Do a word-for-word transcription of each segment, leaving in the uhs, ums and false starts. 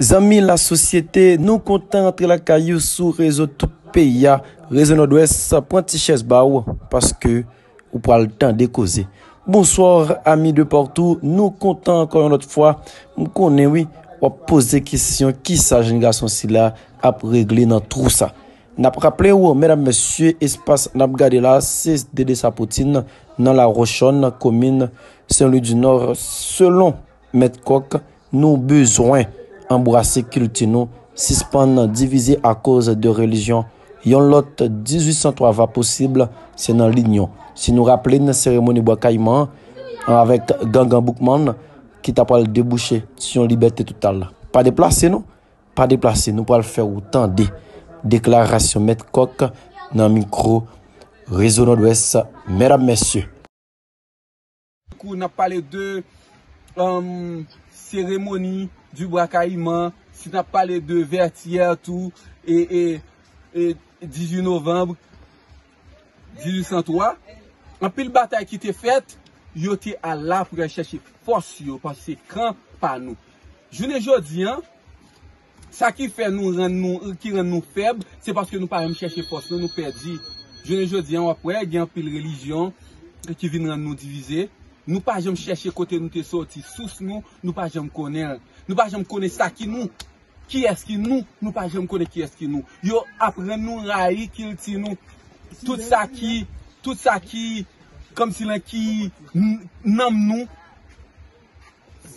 Zanmi lasosyete, nou kontan antre lakay ou sou rezo tout peyi a, rezo Nòdwès, pran ti chèz ba w, paske ou pral tande koze. Bonsoir, amis de partout, nou kontan ankò yon lòt fwa. M konnen wi, w ap poze kesyon, kisa jèn gason sila ap regle nan twou sa? N ap raple w, medam, mesye, espas n ap gade la, se Dede Sapoutin, nan Lawochòn, komin Sen Lwi di Nò, selon Mèt Kòk, nou bezwen anbrase kilti nou, sispann divize akoz de relijyon. Yon lòt dizuit san twa va posib, se nan linyon. Si nou raple n seremoni Bwa Kayiman an, avèk Gangan Boukman, ki ta pral debouche sou yon libète total. Pa deplase nou, pa deplase, nou pral fè w tande deklarasyon Mèt Kòk nan mikwo Rezo Nòdwès, medam, mesye. Kou n ap pale de um, seremoni di Bwa Kayiman, si n ap pale de Vètyè tou, e, e, e dizuit novanm dizuit san twa, anpil batay ki te fèt, yo te al la pou y al chèche fòs yo, paske se kan pa nou. Jounen jodi an, sa ki fè nou rann nou, ki rann nou fèb, se paske nou pa janm chèche fòs nou, nou pèdi. Jounen jodi an, w ap wè, gen anpil relijyon ki vin rann nou divize. Nou pa janm chèche kote nou te soti, sous nou, nou pa janm konnen l. Nou pa janm konnen sa ki nou, kiyès ki nou, nou pa janm konnen kiyès ki nou. Yo aprann nou rayi kilti nou. Tout sa ki, tout sa ki, kòmsi lan ki n- nanm nou,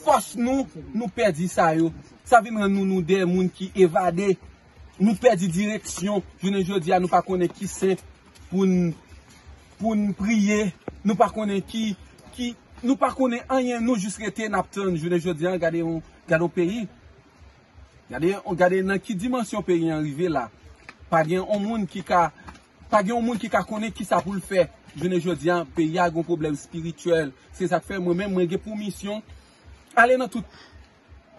fòs nou, nou pèdi sa yo. Sa vin rann nou, nou de moun ki evade. Nou pèdi direksyon. Jounen jodi a, nou pa konnen ki sen pou n, pou n priye. Nou pa konnen ki, ki, nou pa konnen anyen. Nou jis rete, n ap tann. Jounen jodi a, gade yon, gade yon peyi. Gade, gade nan ki dimansyon peyi an rive la. Pa gen yon moun ki ka, pa gen yon moun ki ka konnen ki sa pou l fè. Jounen jodi a, peyi a gen yon pwoblèm espirityèl. Se sa k fè mwen menm, mwen gen pou misyon ale nan tout,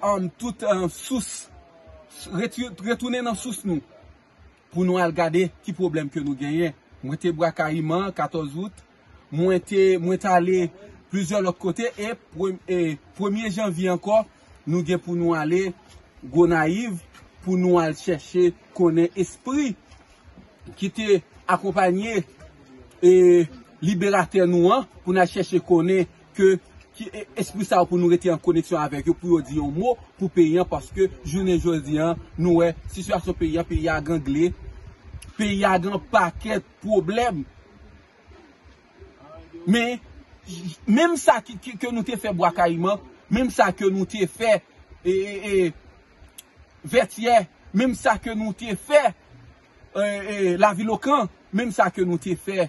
um, tout um, sous, reti- retounen nan sous nou, pou nou al gade ki pwoblèm ke nou genyen. Mwen te Bwa Kayiman, katòz out, mwen te, mwen t ale plizyè lòt kote, e pre- e premye janvye ankò, nou gen pou nou ale Gonayiv, pou nou al chèche konnen espri ki te akonpanye e liberatè nou an, pou n al chèche konnen ke ki e- espri sa yo, pou nou rete an koneksyon avèk yo, pou yo di yon mo pou peyi an, paske jounen jodi an, nou wè sitiyasyon peyi an, peyi a gangle, peyi a gen pakèt pwoblèm. Men, menm sa ki, ki, ke nou te fè Bwa Kayiman, menm sa ke nou te fè e, e, e, Vètyè, menm sa ke nou te fè e, e, Lavilokan, menm sa ke nou te fè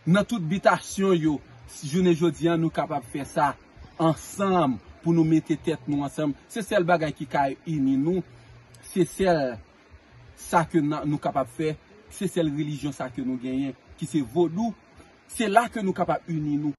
nan tout bitasyon yo, jounen jodi an, nou kapab fè sa ansanm, pou nou mete tèt nou ansanm. Se sèl bagay ki ka ini nou, se sèl sa ke n- nou kapab fè, se sèl relijyon sa ke nou genyen, ki se vodou. Se la ke nou kapab ini nou.